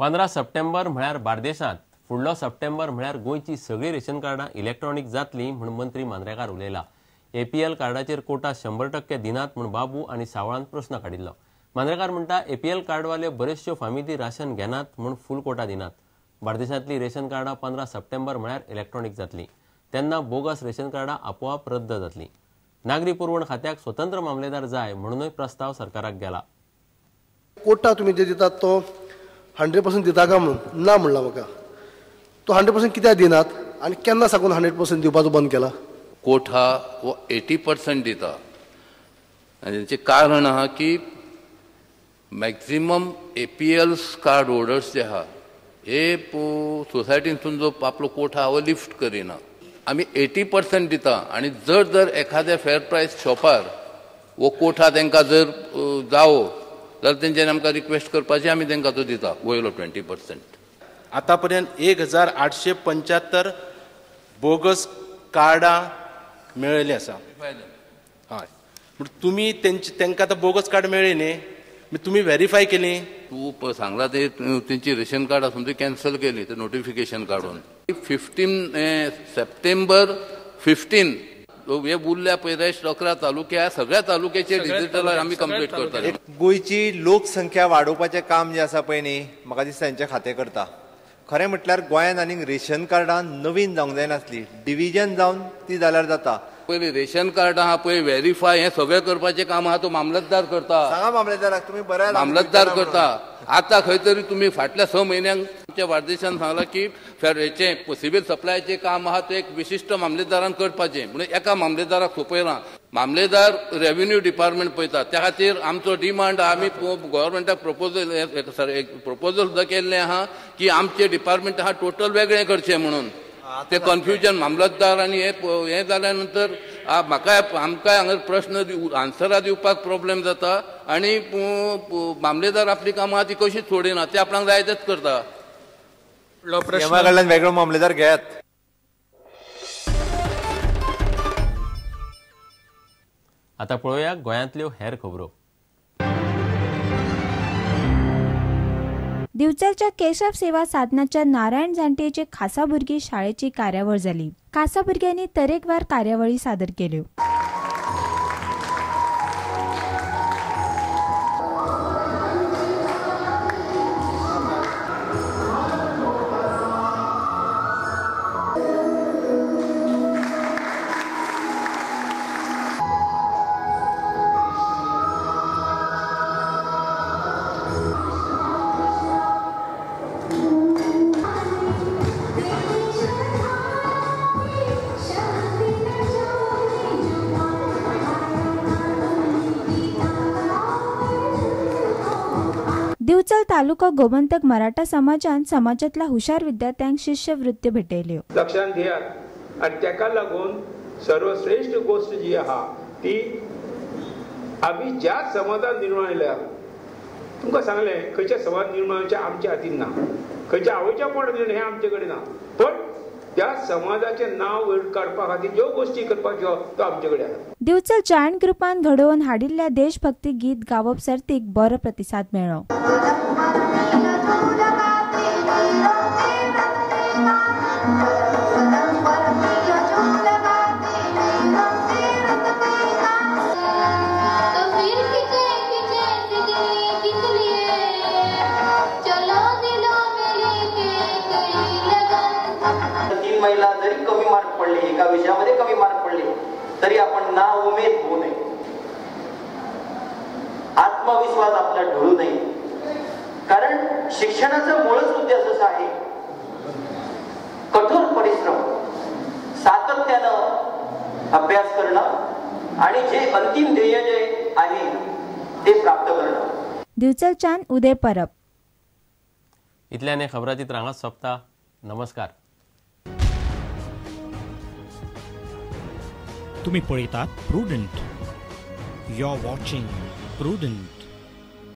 15 सप्टेंबर म्हळ्यार बार्देशांत फुडलो सप्टेंबर म्हळ्यार गोंयची सगळीं रेशन कार्डां इलेक्ट्रॉनिक जातली म्हूण मंत्री मांद्रेकार उलयला. एपीएल कार्डाचेर कोटा 100% दिनात म्हूण बाबू आनी सावळान प्रस्न काडिल्लो. मांद्रेकार म्हणटा एपीएल कार्डवाले बऱ्योचश्यो फामिली राशन घेनात म्हूण फूल कोटा दिनात. बार्देशांतली रेशन कार्डां 15 सप्टेंबर म्हळ्यार इलेक्ट्रॉनिक जातली तेन्ना बोगस रेशन कार्डां आपोआप रद्द जातली. नागरी पुरवण खात्याक स्वतंत्र मामलेदार जाय म्हणूनय प्रस्ताव सरकाराक गेला. कोटा तुमी जे दितात तो 100% दिता काय म्हणून ना म्हणला म्हाका. तो 100% कित्याक दिनात आनी केन्ना साकून 100% दिवपाचो बंद केला? कोठा हो 80% दिता आनी तेचें कारण आहा की मॅक्झिमम एपीएल कार्ड होल्डर्स जे आहा हे सोसायटींतून जो आपलो कोठा हो लिफ्ट करिना. आमी 80% दिता आनी जर जर एखाद्या फेर प्रायस शॉपार वो कोठा तांकां जर जावो जाल्यार तेंच्यांनी आमकां रिक्वेस्ट करपाची, आमी तांकां तो दिता वयलो 20%. आतां पर्यंत 1875 बोगस कार्डां मेळिल्लीं आसा. हय, म्हण तुमी तेंकां आतां बोगस कार्ड मेळ्ळी न्ही, तुमी व्हेरीफाय केली? तूं सांगला ते तेंची रेशन कार्ड आसून ती कॅन्सल केली ते नोटिफिकेशन काडून. 15 सप्टेंबर 15 हे उरल्या पळय रेस्ट 11 तालुक्या सगळ्या तालुक्याचे डिजिटल आमी कंप्लीट करतले. गोंयची लोकसंख्या वाडोवपाचें काम जें आसा पळय न्ही, म्हाका दिसता हेंचें खातें करता. खरें म्हटल्यार गोंयांत आनीक रेशन कार्डां नवीन जावंक जायनासली, डिविजन जावन ती जाल्यार जाता. पयलीं रेशन कार्ड आहा पळय व्हेरीफाय हें सगळें करपाचें काम आहा तो मामलतदार करता. सांगा मामलेदाराक तुमी बरें मामलतदार करता. आतां खंय तरी तुमी फाटल्या 6 म्हयन्यांक आमच्या बार्देशान सांगलां की हेचें सिवील सप्लायचें काम आहा तें एक विशिश्ट मामलेदारान करपाचें म्हणून एका मामलेदाराक सोंपयलां. मामलेदार रेव्हेन्यू डिपार्टमेंट पळयता, त्या खातीर आमचो डिमांड आमी गव्हर्मेंटाक प्रपोजल सुद्दां केल्लें आहा की आमचें डिपार्टमेंट आहा टोटल वेगळें करचें म्हणून. ते कन्फ्युजन मामलतदार आनी हें जाल्या नंतर म्हाका आमकां हांगा प्रश्न आन्सरां दिवपाक प्रॉब्लेम जाता आनी मामलेदार आपली कामां ती कशीच सोडिना, ते आपणाक जाय तेच करता. कडल्यान वेगळो मामलेदार घेयात. आतां पळोवया गोंयांतल्यो हेर खबरो. दिवचलच्या केशव सेवा साधनाच्या नारायण जाणटेचे खासा भुरगीं शाळेची कार्यावळ जाली. खासा भुरग्यांनी तरेकवार कार्यावळी सादर केल्यो. दिवचल तालुको गोमंतक मराठा समाजान समाजातल्या हुशार विद्यार्थ्यांक शिष्यवृत्ती भेटयल्यो. लक्षांत घेयात आनी ताका लागून सर्वश्रेष्ठ गोष्ट जी आहा ती आमी ज्या समाजान निर्माण जाल्या, तुमकां सांगलें खंयच्या समाज निर्माण आमच्या हातीन ना, खंयच्या आवयच्या पोटांत निर्माण हें आमचे कडेन ना, पण त्या समाजाचें नांव वयर काडपा खातीर ज्यो गोश्टी करपाच्यो त्यो आमचे कडेन आसा. दिवचल जायंट ग्रुपान घडोवन हाडिल्ल्या देशभक्ती गीत गावप सर्तीक बरो प्रतिसाद मेळ्ळो. महिला जरी कमी मार्क पडले, एका विषयामध्ये कमी मार्क पडले तरी आपण ना उमेद होऊ नये, आत्मविश्वास आपला ढळू नये, कारण शिक्षणाचा मूळच उद्देश असा आहे कठोर परिश्रम, सातत्यानं अभ्यास करणं आणि जे अंतिम ध्येय जे आहे ते प्राप्त करणं. दिवचलच्यान उदय परब. इतल्याने खबराचित्र हांगाच सोंपता. नमस्कार. तुम्ही पळयतात Prudent. You are watching Prudent.